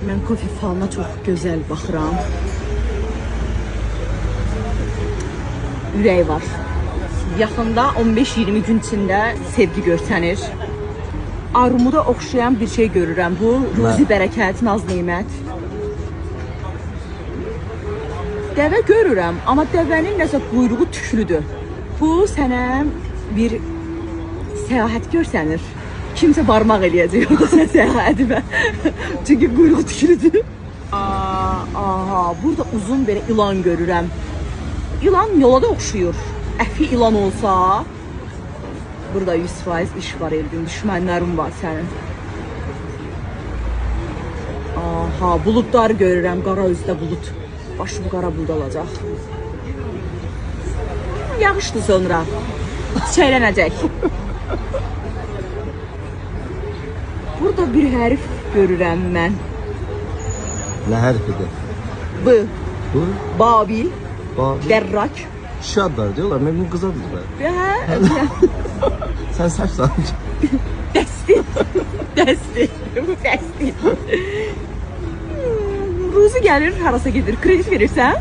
Mən kofe falına çox gözəl baxıram. Ürək var. Yaxında 15-20 gün içində sevgi görsənir. Armuda oxşayan bir şey görürəm. Bu ruzi bərəkət, naz nemət. Dəvə görürəm, amma dəvənin nəsə quyruğu tüklüdür. Bu sənə bir səyahət görsənir. Kimsə barmaq eləyəcək orada sən səyahət edibə. Çünki quyruğu tüklüdür. Aha, burada uzun belə ilan görürəm. İlan yola da oxşuyur. Əfi ilan olsa, burada 100% iş var Elvin, düşmənlərin var sənin. Aha, buludlar görürəm, qara üzdə bulud. Başım qara bulud alacaq. Yağışdı sonra. Çiçəklənəcək. Burada bir hərf görürəm mən. Nə hərfidir? B. Bu? Babil, Babil. Dərrak. Kişi adları diyorlar. Memnun kız adıdır. Hə, Sen səhv sanki. Dəsti. Dəsti. Bu dəsti. Ruzi gəlir, harasa gedir. Kredit verirsən?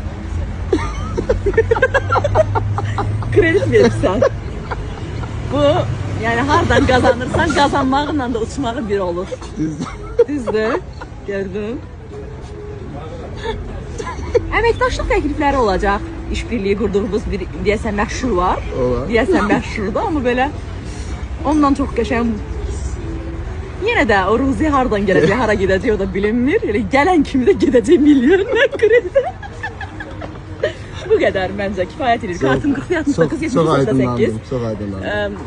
Kredit verirsən. Bu, yəni hardan qazanırsan, qazanmağınla da uçmağı bir olur. Düz. Düzdür? Gördün? Əməkdaşlıq təklifləri olacaq. İşbirliyi qurduğumuz bir deyəsən məşhur var. Olar. Deyəsən məşhurdur, amma belə ondan çox qəşəng. Yenə də o ruzi hardan gələcək, hara gedəcək o da bilinmir. Elə gələn kimi də gedəcək milyonlar kredi. Bu qədər məncə kifayət edir. Kartım 41 69 Çox 78. aydınlandım. Çox aydınlandım.